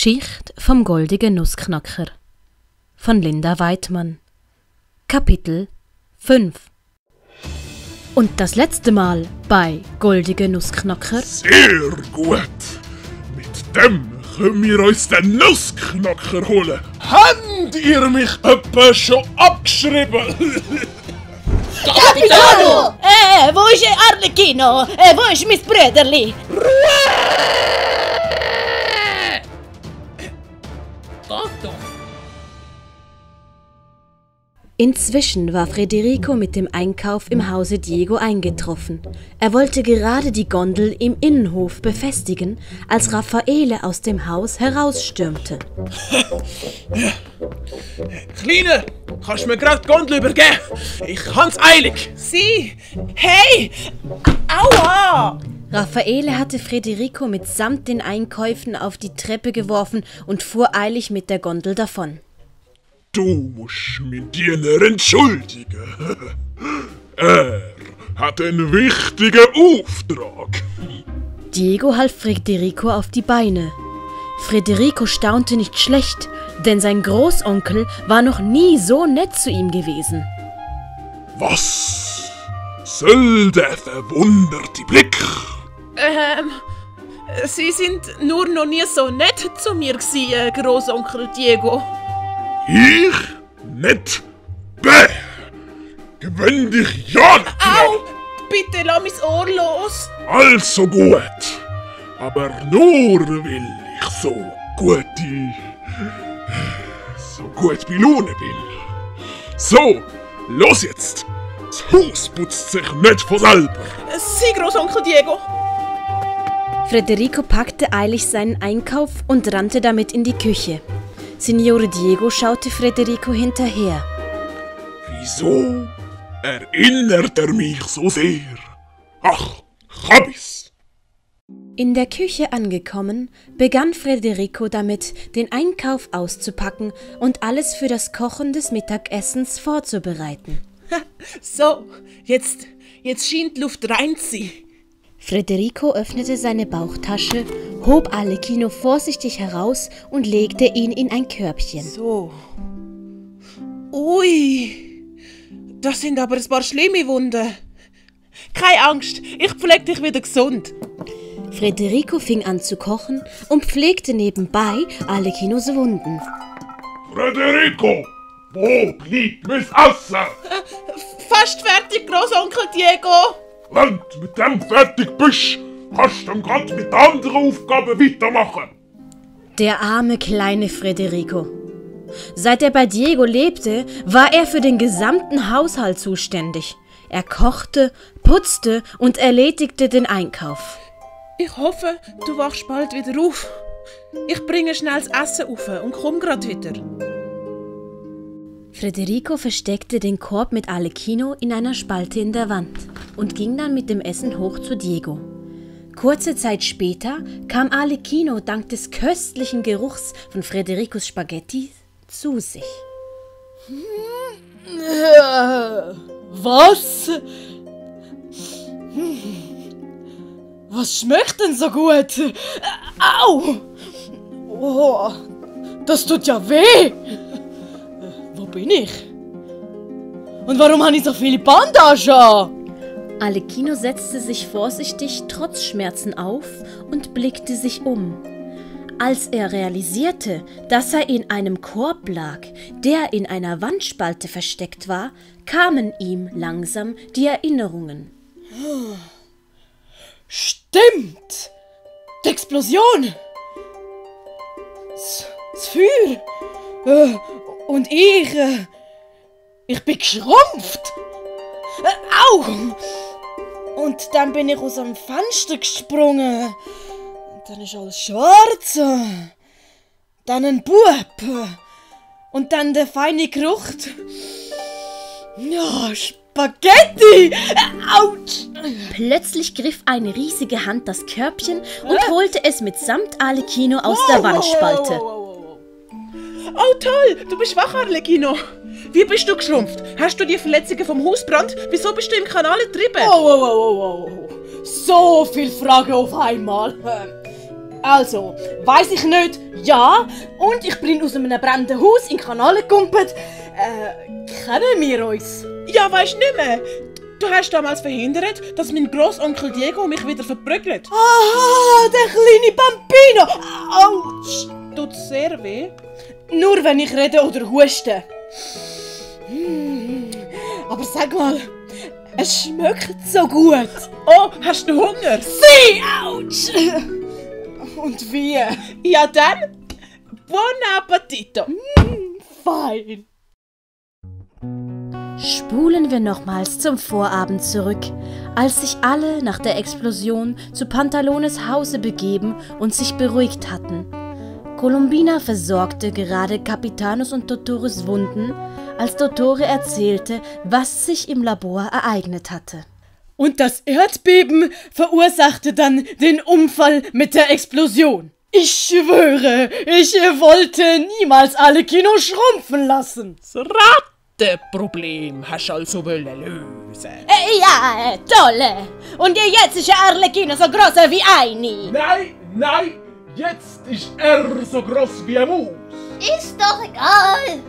Geschichte vom goldigen Nussknacker von Linda Weidmann. Kapitel 5. Und das letzte Mal bei Goldige Nussknacker. Sehr gut. Mit dem können wir uns den Nussknacker holen. Habt ihr mich etwa schon abgeschrieben? Capitano! Wo ist Arlecchino? Wo ist mein Brüderli? Toto! Inzwischen war Federico mit dem Einkauf im Hause Diego eingetroffen. Er wollte gerade die Gondel im Innenhof befestigen, als Raffaele aus dem Haus herausstürmte. Kleine, kannst du mir gerade die Gondel übergeben? Ich hab's eilig. Sie! Hey! Aua! Raffaele hatte Federico mitsamt den Einkäufen auf die Treppe geworfen und fuhr eilig mit der Gondel davon. Du musst meinen Diener entschuldigen. Er hat einen wichtigen Auftrag. Diego half Federico auf die Beine. Federico staunte nicht schlecht, denn sein Großonkel war noch nie so nett zu ihm gewesen. Was soll der verwunderte Blick? Sie sind nur noch nie so nett zu mir gewesen, Großonkel Diego. Ich? Nicht? Bäh! Gewöhn dich ja nicht dran. Au! Bitte lass mein Ohr los! Also gut. Aber nur weil ich so gut bei Laune bin. So, los jetzt! Das Haus putzt sich nicht von selber. Sie, Großonkel Diego! Federico packte eilig seinen Einkauf und rannte damit in die Küche. Signore Diego schaute Federico hinterher. Wieso erinnert er mich so sehr? Ach, Chabis! In der Küche angekommen, begann Federico damit, den Einkauf auszupacken und alles für das Kochen des Mittagessens vorzubereiten. So, jetzt scheint die Luft rein zu sein. Federico öffnete seine Bauchtasche, hob Arlecchino vorsichtig heraus und legte ihn in ein Körbchen. So. Ui, das sind aber ein paar schlimme Wunden. Keine Angst, ich pflege dich wieder gesund. Federico fing an zu kochen und pflegte nebenbei Arlecchinos Wunden. Federico, wo bleibt mein Essen? Fast fertig, Großonkel Diego. Wenn du mit dem fertig bist, kannst du dann gerade mit anderen Aufgaben weitermachen. Der arme kleine Federico. Seit er bei Diego lebte, war er für den gesamten Haushalt zuständig. Er kochte, putzte und erledigte den Einkauf. Ich hoffe, du wachst bald wieder auf. Ich bringe schnell das Essen auf und komm grad wieder. Federico versteckte den Korb mit Arlecchino in einer Spalte in der Wand und ging dann mit dem Essen hoch zu Diego. Kurze Zeit später kam Arlecchino dank des köstlichen Geruchs von Federicos Spaghetti zu sich. Was? Was schmeckt denn so gut? Au! Oh, das tut ja weh! Wo bin ich? Und warum habe ich so viele Bandagen? Arlecchino setzte sich vorsichtig trotz Schmerzen auf und blickte sich um. Als er realisierte, dass er in einem Korb lag, der in einer Wandspalte versteckt war, kamen ihm langsam die Erinnerungen. Stimmt! Die Explosion! Das Feuer! Und ich bin geschrumpft! Au! Und dann bin ich aus dem Fenster gesprungen. Und dann ist alles schwarz. Dann ein Bub. Und dann der feine Geruch. Ja, Spaghetti! Autsch! Plötzlich griff eine riesige Hand das Körbchen und holte es mitsamt Arlecchino aus der Wandspalte. Oh toll, du bist wach, Arlecchino. Wie bist du geschrumpft? Hast du die Verletzungen vom Hausbrand? Wieso bist du im Kanal getrieben? So viele Fragen auf einmal. Also, weiss ich nicht, ja. Und ich bin aus einem brennenden Haus in den Kanal gekumpelt. Kennen wir uns? Ja, weisst nicht mehr. Du hast damals verhindert, dass mein Grossonkel Diego mich wieder verprügelt. Ah, der kleine Bambino! Autsch! Tut's sehr weh? Nur wenn ich rede oder huste. Aber sag mal, es schmeckt so gut. Oh, hast du Hunger? Sie, autsch! Und wie? Ja dann, buon appetito. Fein. Spulen wir nochmals zum Vorabend zurück, als sich alle nach der Explosion zu Pantalones Hause begeben und sich beruhigt hatten. Colombina versorgte gerade Capitanos und Dottores Wunden, als Dottore erzählte, was sich im Labor ereignet hatte. Und das Erdbeben verursachte dann den Unfall mit der Explosion. Ich schwöre, ich wollte niemals alle Kino schrumpfen lassen. Das Rattenproblem hast du also lösen. Ja, tolle. Und jetzt ist Arlecchino so groß wie eine. Nein, jetzt ist er so groß wie eine Maus. Ist doch egal.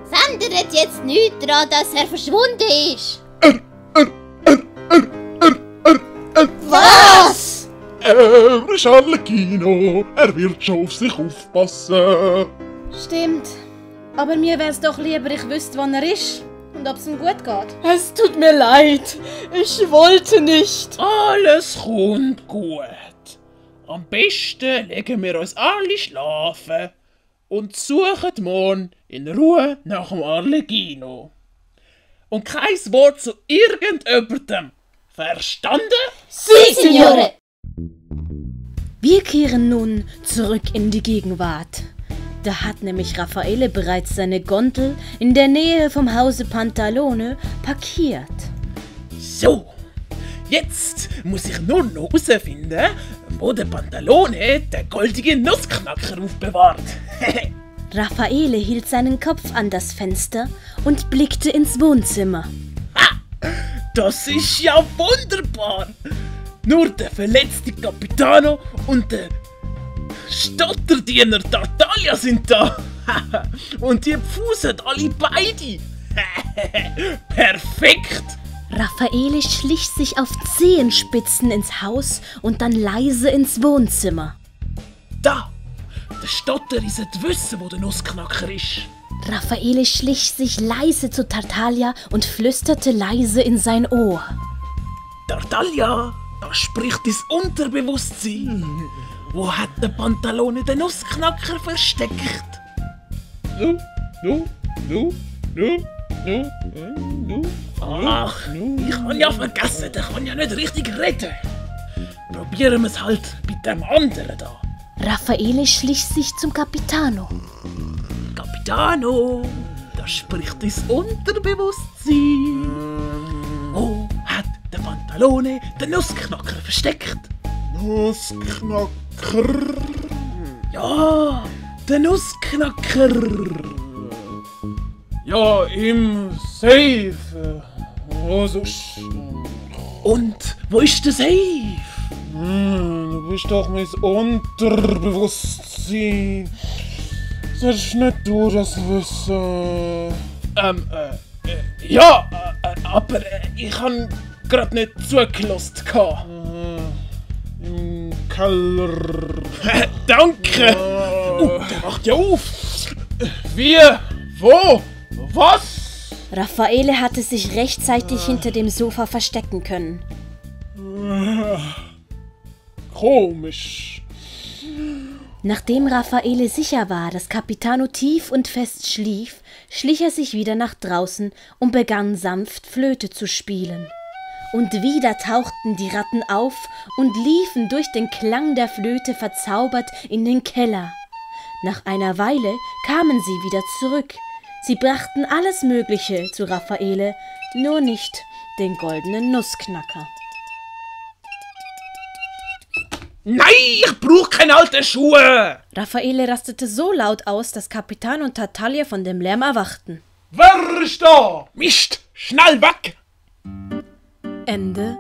Es ändert jetzt nichts daran, dass er verschwunden ist. Was? Er ist Arlecchino, er wird schon auf sich aufpassen. Stimmt. Aber mir wär's doch lieber, ich wüsste, wann er ist und ob's ihm gut geht. Es tut mir leid. Ich wollte nicht. Alles kommt gut. Am besten legen wir uns alle schlafen und suchen morgen in Ruhe nach dem Arlecchino. Und kein Wort zu irgendjemandem. Verstanden? Sie, Signore. Wir kehren nun zurück in die Gegenwart. Da hat nämlich Raffaele bereits seine Gondel in der Nähe vom Hause Pantalone parkiert. So, jetzt muss ich nur noch herausfinden, wo der Pantalone den goldenen Nussknacker aufbewahrt. Raffaele hielt seinen Kopf an das Fenster und blickte ins Wohnzimmer. Das ist ja wunderbar! Nur der verletzte Capitano und der Stotterdiener Tartaglia sind da! Und die pfusen alle beide! Perfekt! Raffaele schlich sich auf Zehenspitzen ins Haus und dann leise ins Wohnzimmer. Da! Der Stotterriese wissen, wo der Nussknacker ist. Raffaele schlich sich leise zu Tartaglia und flüsterte leise in sein Ohr. Tartaglia, da spricht dein Unterbewusstsein. Wo hat der Pantalone den Nussknacker versteckt? Ach, ich habe ja vergessen, der kann ja nicht richtig reden. Probieren wir es halt bei dem anderen da. Raffaele schlich sich zum Capitano. Capitano, da spricht dein Unterbewusstsein. Wo hat der Pantalone den Nussknacker versteckt? Nussknacker. Ja, der Nussknacker. Ja, im Safe. Also, Und wo ist der Safe? du bist doch mein Unterbewusstsein. Sollst nicht du das wissen? Ja, aber ich habe gerade nicht zugelassen. Im Keller. Danke! Der macht ja auf! Wie? Wo? Was? Raffaele hatte sich rechtzeitig hinter dem Sofa verstecken können. Komisch. Nachdem Raffaele sicher war, dass Capitano tief und fest schlief, schlich er sich wieder nach draußen und begann sanft Flöte zu spielen. Und wieder tauchten die Ratten auf und liefen durch den Klang der Flöte verzaubert in den Keller. Nach einer Weile kamen sie wieder zurück. Sie brachten alles Mögliche zu Raffaele, nur nicht den goldenen Nussknacker. Nein, ich brauche keine alten Schuhe! Raffaele rastete so laut aus, dass Capitan und Tartaglia von dem Lärm erwachten. Wer ist da? Mist, schnell weg! Ende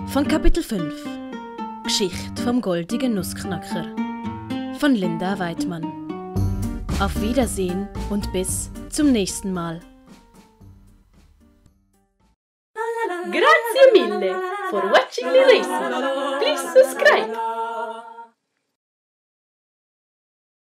von Kapitel 5. Geschichte vom goldigen Nussknacker. von Linda Weidmann. Auf Wiedersehen und bis zum nächsten Mal. Grazie mille for watching the lesson. Please subscribe.